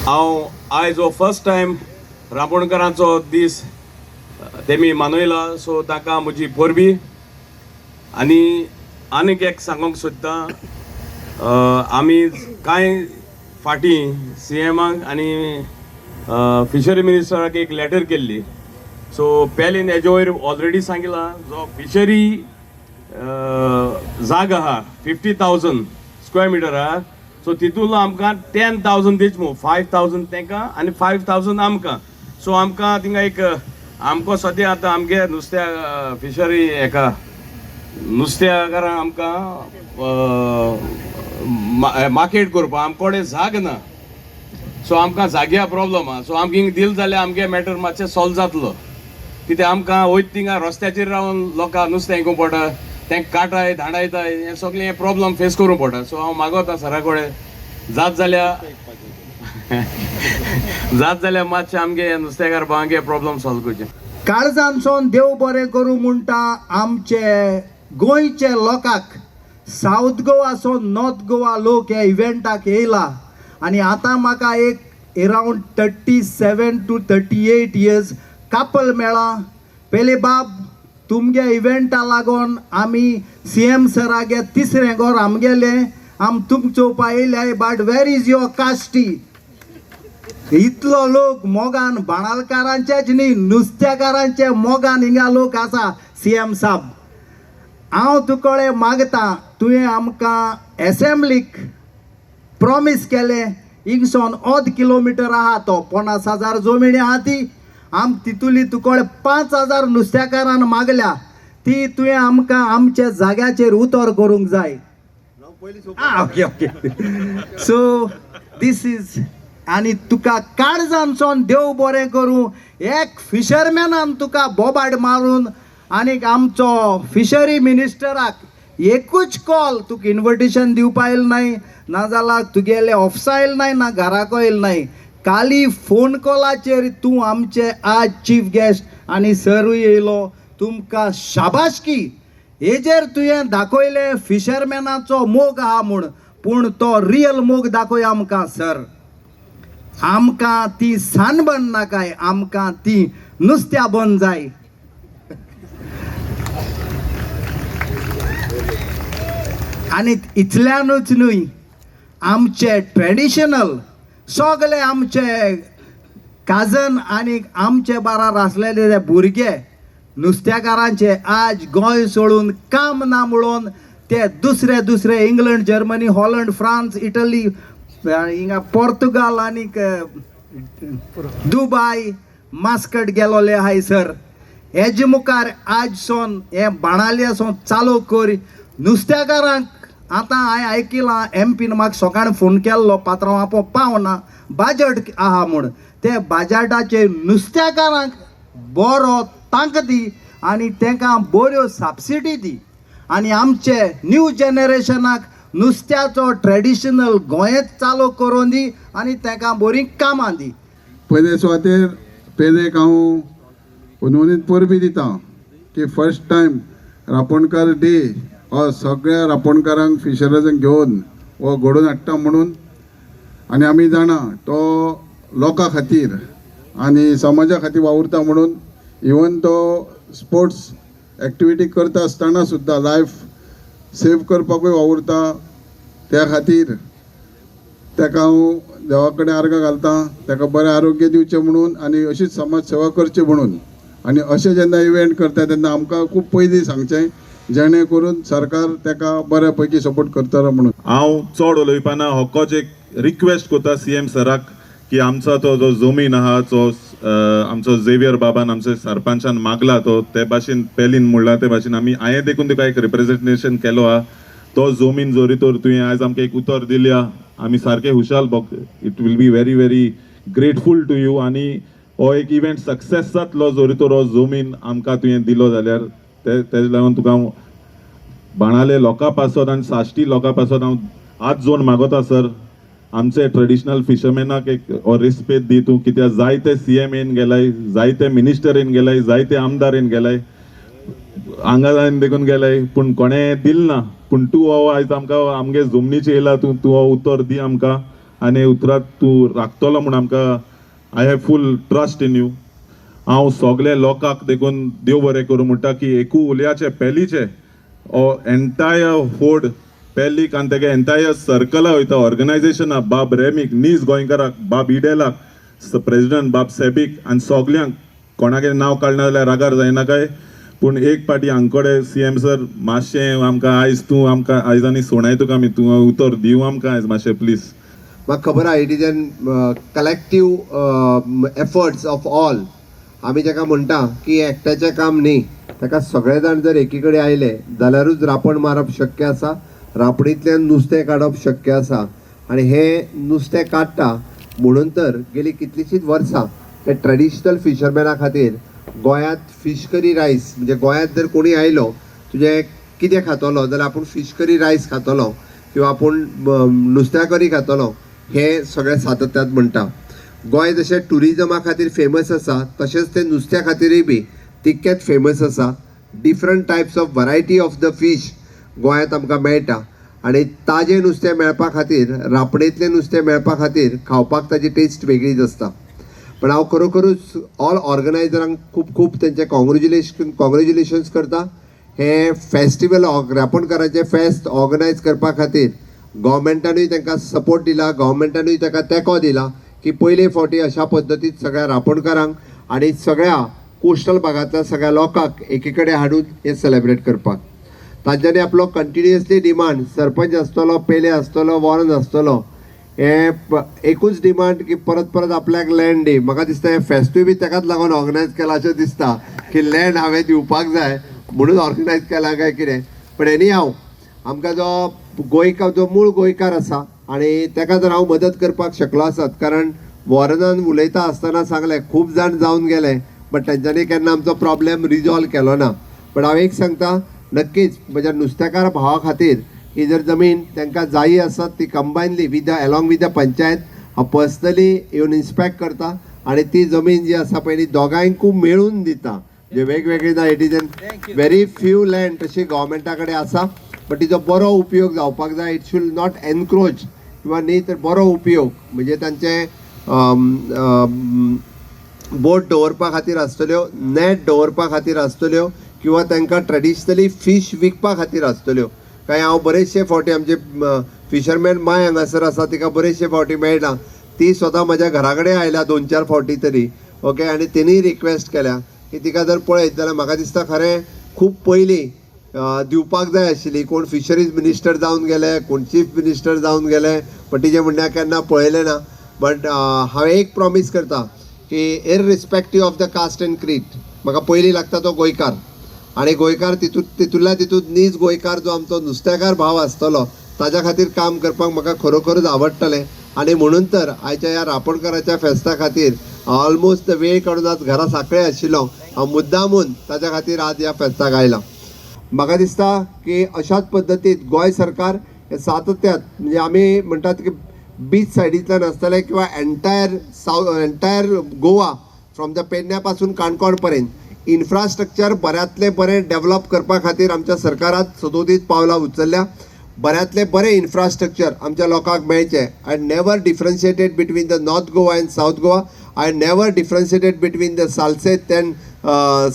हांव आयज हो फर्स्ट टायम रांपोणकारांचो दीस तेमी मनयला, सो ताका म्हजी परबी. आनी आनीक एक सांगूंक सोदता, आमी कांय फाटीं सीएमाक आनी फिशरी मिनिस्टराक एक लेटर केल्ली. सो पेलीन हेजे वयर ऑलरेडी सांगिलां, जो फिशरी जागा आहा 50,000 स्क्वेअर मिटर आहा, सो तितून आमकां 10,000 दिच मू, 5,000 तांकां आनी 5,000 आमकां. सो आमकां थिंगा एक आमकां सद्या आतां आमगे नुस्त्या फिशरी हेका नुस्त्याकारां आमकां मार्केट करपाक आमकोडे जाग ना. सो आमकां जाग्या प्रॉब्लम आहा. सो आमकां हिंग दिल जाल्यार आमगे मॅटर मातशें सॉल्व जातलो. कित्याक आमकां वयता थिंगा रस्त्याचेर रावन लोकांक नुस्तें आयकूंक पडटा, तेंका काटाय धांडायताय, हें सगळें हें प्रॉब्लम फेस करूंक पडटा. सो हांव मागोता सरा कडेन जात जाल्यार जात जाल्यार मातशें आमगे नुस्तेकार भावांगे प्रॉब्लम सॉल्व करचें. काळजानसून देव बरें करूं म्हणटा आमचे गोंयचे लोकांक. South Goa so north Goa लोक ह्या इव्हेंटाक येयला आनी आतां म्हाका एक अरावंड 37 to 38 years couple मेळ्ळां. पेले बाब तुमगे इव्हेंटा लागून आमी सीएम सरागे तिसरें घर आमगेलें, आम तुमकां चोवपा येयल्याय, but where is your कास्टी? इतलो लोक मोगान बाणालकारांचेच न्ही नुस्त्याकारांचे मोगान हिंगा लोक आसा. सीएम साहब हांव तुकडे मागता, तुवें आमकां एसेंब्लीक प्रॉमीस केलें हिंगसोन अर्द किलोमिटर आहा तो 50,000 जमिनी आहा ती आम तितुली तुकडे 5,000 नुस्त्याकारान मागल्या, ती तुवें आमकां आमच्या जाग्याचेर उतर करूंक जाय. Okay okay. So this is आनी तुका काळजानसून देव बरें करूं. एक फिशरमॅनान तुका बोबाड मारून आनीक आमचो फिशरी मिनिस्टराक एकूच कॉल तुका इन्विटेशन दिवपा येयलें नाय, नाजाल्यार तुगेले ऑफिसा येयलें नाय, ना घराको येयलें नाय. काली फोन कॉलाचेर तूं आमचे आज चीफ गेस्ट आनी सरूय येयलो, तुमकां शाबासकी. हेजेर तुवें दाखयलें फिशरमॅनाचो मोग आहा म्हूण, पूण तो रियल मोग दाखय आमकां सर. आमकां ती सानबन नाकाय, आमकां ती नुस्त्या बन जाय. आनी इतल्यानूच न्हय, आमचे ट्रेडिशनल सगळे आमचे काजन आनी आमचे बारार आसलेले ते भुरगे नुस्त्याकारांचे आज गोंय सोडून काम ना म्हणून ते दुसरे दुसरे England, Germany, Holland, France, Italy, हिंगा पोर्तुगाल आनीक दुबाय, मास्कट गेलोले आहाय सर. हेजे मुखार आज सोन हे बाणाले सोन चालू कर नुस्त्याकारांक. आतां हांवें आयकिलां एमपीन म्हाका सकाळीं फोन केल्लो, पात्रांव आपोव पावना बाजट आहा म्हूण, ते बाजटाचेर नुस्त्याकारांक बरो तांक दी आनी तांकां बऱ्यो सबसिडी दी आनी आमचे न्यू जनरेशनाक नुस्त्याचो ट्रेडिशनल गोंयेंत चालू करून दी आनी तांकां बरीं कामां दी. पयले सुवातेर पेलेक हांव हुनहुनीत परबी दिता की फर्स्ट टायम रांपोणकार डे हो सगळ्या रांपोणकारांक फिशरांक घेवन हो घडोवन हाडटा म्हणून. आनी आमी जाणा तो लोकां खातीर आनी समाजा खातीर वावुरता म्हणून इवन तो स्पोर्ट्स एक्टिविटी करता आसतना सुद्दां लायफ सेव करपाकूय वावुरता. त्या खातीर ताका हांव देवा कडेन आर्गां घालता, ताका बरें आरोग्य दिवचें म्हणून आनी अशीच समाज सेवा करची म्हणून. आनी अशें जेन्ना इव्हेंट करता तेन्ना आमकां खूब पयलीं सांगचें जेणे करून सरकार ताका बऱ्या पैकी सपोर्ट करतलो म्हणून. हांव चड उलोवपाना होकोच एक रिक्वेस्ट करता सी एम सराक की आमचो तो जो जमीन आहा जो आमचो झेवियर बाबान आमचे सरपंचान मागला तो ते भाशेन पेलीन म्हणला ते भाशेन आमी हांवें देखून तुका एक रिप्रेजेंटेशन केलो आहा. तो जमीन जरी तर तुवें आयज आमकां एक उतर दिल्या, आमी सारके हुशाल बोक, it will be very very grateful to you. आनी हो एक इव्हेंट सक्सेस जातलो जरी तर हो जमीन आमकां तुवें दिलो जाल्यार तेजे लागून तुका हांव बाणाले लोकां पासत आनी साश्टी लोकां पासत हांव हात जोड मागोता सर, आमचे ट्रेडिशनल फिशरमॅनाक एक हो रिस्पेद दी तूं, कित्याक जायते सी एम येवन गेलाय, जायते मिनिस्टर येवन गेलाय, जायते आमदार येवन गेलाय, हांगा जावन देखून गेलाय, पूण कोणें दिल ना. पूण तूं हो आयज आमकां आमगे जमनीचेर येयला, तूं तूं हो उतर दी आमकां. आनी उतरां तूं राखतलो म्हूण आमकां I have full trust in you. हांव सगळे लोकांक देखून देव बरें करूं म्हणटा की एकू उलयाचे पेलीचे एंटायर फोर्ड पेलीक आनी तेगे एंटायर सर्कला वयता ऑर्गनायजेशना बाब रेमीक नीज गोंयकाराक बाब इडेलाक प्रेजिडंट बाब सेबीक आनी सगल्यांक कोणागे नांव काडना जाल्यार रागार जायना काय पूण एक पाटी हांगकडे सी एम सर मातशें आमकां आयज तूं आमकां आयज आनी सोणाय तुका आमी तूं उतर दिवं आमकां आयज मातशें प्लीज. म्हाका खबर आहा it is an collective efforts of all. आमी ताका म्हणटा की एकट्याचें काम न्ही, ताका सगळे जाण जर एकी कडेन आयले जाल्यारूच रांपण मारप शक्य आसा, रांपणींतल्यान नुस्तें काडप शक्य आसा. आनी हें नुस्तें काडटा म्हणून तर गेली कितलींशींच वर्सां हे ट्रेडिशनल फिशरमॅना खातीर गोंयांत फीश करी रायस, म्हणजे गोंयांत जर कोणी आयलो तुजें कितें खातलो जाल्यार आपूण फीश करी रायस खातलो किंवा आपूण नुस्त्या करी खातलो, हें सगळें सातत्यात म्हणटा. गोंय जशें ट्युरिजमा खातीर फेमस आसा तशेंच तें नुस्त्या खातीरूय बी तितकेंच फेमस आसा. Different types of variety of the fish गोंयांत आमकां मेळटा आनी ताजें नुस्तें मेळपा खातीर, रांपणेंतलें नुस्तें मेळपा खातीर खावपाक ताजी टेस्ट वेगळीच आसता. पण हांव खरोखरूच ऑल ऑर्गनायजरांक खूब खूब तेंचें कॉंग्रेच्युलेशन्स करता. हें फेस्टिवल रांपणकाराचें फेस्त ऑर्गनायज करपा खातीर गव्हर्मेंटानूय तांकां सपोर्ट दिला, गव्हर्मेंटानूय ताका तेंको दिला की पयले फावटी अशा पद्दतीन सगळ्या रांपणकारांक आनी सगळ्या कोस्टल भागांतल्या सगळ्या लोकांक एकी कडेन हाडून हें सेलेब्रेट करपाक. तांच्यांनी आपलो कंटिन्युअसली डिमांड, सरपंच आसतलो, पेले आसतलो, वॉरन आसतलो, हें एकूच डिमांड की परत परत आपल्याक लँड दी. म्हाका दिसता हें फेस्तूय बी ताकाच लागून ऑर्गनायज केलां अशें दिसता की लँड हांवें दिवपाक जाय म्हणून ऑर्गनायज केलां काय कितें. पण एनी हांव आमकां जो गोंयकार, जो मूळ गोंयकार आसा आनी ताका जर हांव मदत करपाक शकलो आसत, कारण वॉरनान उलयता आसतना सांगलें खूब जाण जावन गेले बट तेंच्यांनी केन्ना आमचो प्रॉब्लेम रिजॉल्व केलो ना. बट हांव एक सांगता, नक्कीच म्हज्या नुस्तेकार भावा खातीर ही जर जमीन तांकां जायी आसत ती combinedly with the along with the panchayat हांव पर्सनली येवन इन्स्पेक्ट करता आनी ती जमीन जी आसा पळय ती दोगांयकूय मेळून दिता. म्हणजे वेगवेगळे ना, it is an very few land तशी गव्हर्मेंटा कडेन आसा, बट तिचो बरो उपयोग जावपाक जाय. It should not encroach किंवा न्ही तर बरो उपयोग म्हणजे तांचे बोट दवरपा खातीर आसतल्यो, नॅट दवरपा खातीर आसतल्यो किंवा तांकां ट्रेडिशनली फीश विकपा खातीर आसतल्यो. काय हांव बरेचशे फावटी आमचे फिशरमॅन माय हांगासर आसा तिका बरेचशे फावटी मेळटा, ती स्वता म्हज्या घरा कडेन आयल्या 2-4 फावटी तरी, ओके. आनी तेणीय रिक्वेस्ट केल्या की तिका जर पळयत जाल्यार म्हाका दिसता खरें खूब पयलीं दिवपाक जाय आशिल्ली. कोण फिशरीज मिनिस्टर जावन गेले, कोण चीफ मिनिस्टर जावन गेले, पण तिजें म्हणणें केन्ना पळयलें ना. बट हांव एक प्रॉमीस करता की irrespective of the caste and creed, म्हाका पयलीं लागता तो गोंयकार आनी गोंयकार तितूंतल्या तितूंत नीज गोंयकार जो आमचो नुस्तेकार भाव आसतलो ताज्या खातीर काम करपाक म्हाका खरोखरूच आवडटलें. आनी म्हणून तर आयच्या ह्या रांपणकाराच्या फेस्ता खातीर ऑलमोस्ट वेळ काडून आज घरा साकळे आशिल्लो हांव मुद्दामून ताज्या खातीर आज ह्या फेस्ताक आयला. म्हाका दिसता की अशाच पद्दतीन गोंय सरकार हे सातत्यात म्हणजे आमी म्हणटात की बीच सायडींतल्यान आसतलें किंवा entire south, entire Goa from the पेडण्या पासून काणकोण पर्यंत इन्फ्रास्ट्रक्चर बऱ्यांतलें बरें डेवलप करपा खातीर आमच्या सरकारान सदोदीत पावलां उचलल्या. बऱ्यांतलें बरें इन्फ्रास्ट्रक्चर आमच्या लोकांक मेळचें. I never differentiated between the North Goa and South Goa, I never differentiated between the Salcete and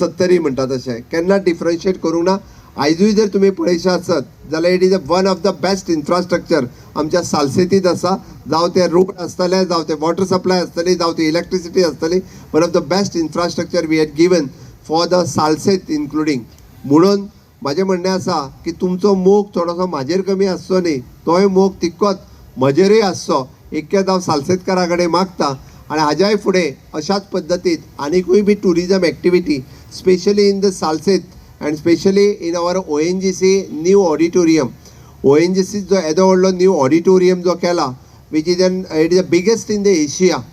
Sattari म्हणटा तशें केन्ना डिफरन्शिएट करूंक ना. आयजूय जर तुमी पळयशे आसत जाल्यार it is a one of the best infrastructure आमच्या सालसेतीत आसा. जावं ते रोड आसतले, जावं ते वॉटर सप्लाय आसतली, जावं ती इलेक्ट्रिसिटी आसतली, one of the best infrastructure we had given for the Salcete including. म्हणून म्हाजें म्हणणें आसा की तुमचो मोग थोडोसो म्हाजेर कमी आसचो न्ही, तोय मोग तितकोच म्हजेरूय आसचो इतकेंच हांव सालसेतकारा कडेन मागता. आनी हाज्याय फुडें अशाच पद्दतीन आनिकूय बी tourism activity specially in the Salcete and specially in our ONGC new auditorium, ONGC जो येदो व्हडलो न्यू ऑडिटोरियम जो केला which is an it is the biggest in the Asia.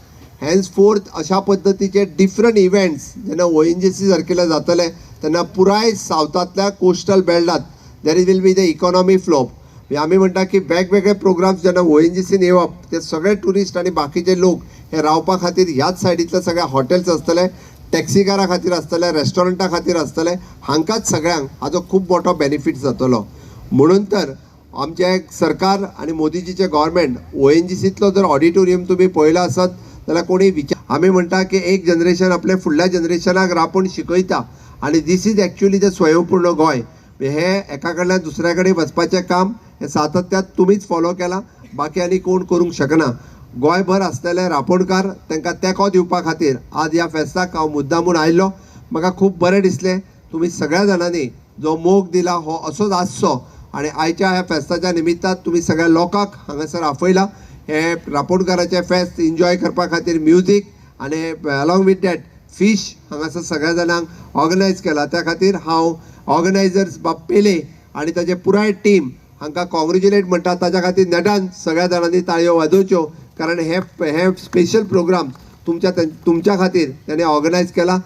Henceforth अशा पद्दतीचे डिफरंट इव्हेंट्स जेन्ना ONGC सारकेले जातले तेन्ना पुराय सावथांतल्या coastal बेल्टात there is will be the economy flow. म्हणजे आमी म्हणटा की वेगवेगळे प्रोग्राम्स जेन्ना ONGCन येवप ते सगळे ट्युरिस्ट आनी बाकीचे लोक हे रावपा खातीर ह्याच सायडींतले सगळे हॉटेल्स आसतले, टॅक्सीकारा खातीर आसतले, रेस्टॉरंटा खातीर आसतले, हांकांच सगळ्यांक हाजो खूब मोठो बेनिफीट जातलो. म्हणून तर आमचें सरकार आनी मोदीजीचें गव्हर्मेंट ONGCतलो जर ऑडिटोरियम तुमी पळयला आसत जाल्यार कोणूय विचार, आमी म्हणटा की एक जनरेशन आपल्या फुडल्या जनरेशनाक रांपोण शिकयता आनी this is actually the स्वयंपूर्ण गोंय. हें एका कडल्यान दुसऱ्या कडेन वचपाचें काम हें सातत्यात तुमीच फॉलो केलां, बाकी आनी कोण करूंक शकना. गोंयभर आसलेले रांपोणकार तांकां तेंको दिवपा खातीर आज ह्या फेस्ताक हांव मुद्दामून आयिल्लो. म्हाका खूब बरें दिसलें, तुमी सगळ्या जाणांनी जो मोग दिला हो असोच आसचो आनी आयच्या ह्या फेस्ताच्या निमित्तान तुमी सगळ्या लोकांक हांगासर आपयला. हें रांपोणकाराचें फेस्त एन्जॉय करपा खातीर म्युजीक आनी अलॉंग विथ that fish हांगासर सगळ्या जाणांक ऑर्गनायज केला, त्या खातीर हांव ऑर्गनायजर्स बाब पेले आनी ताजे पुराय टीम हांकां कॉंग्रेच्युलेट म्हणटा. ताच्या खातीर नेटान सगळ्या जाणांनी ताळयो वाजोवच्यो, कारण हे स्पेशल प्रोग्राम तुमच्या खातीर ताणें ऑर्गनायज केला.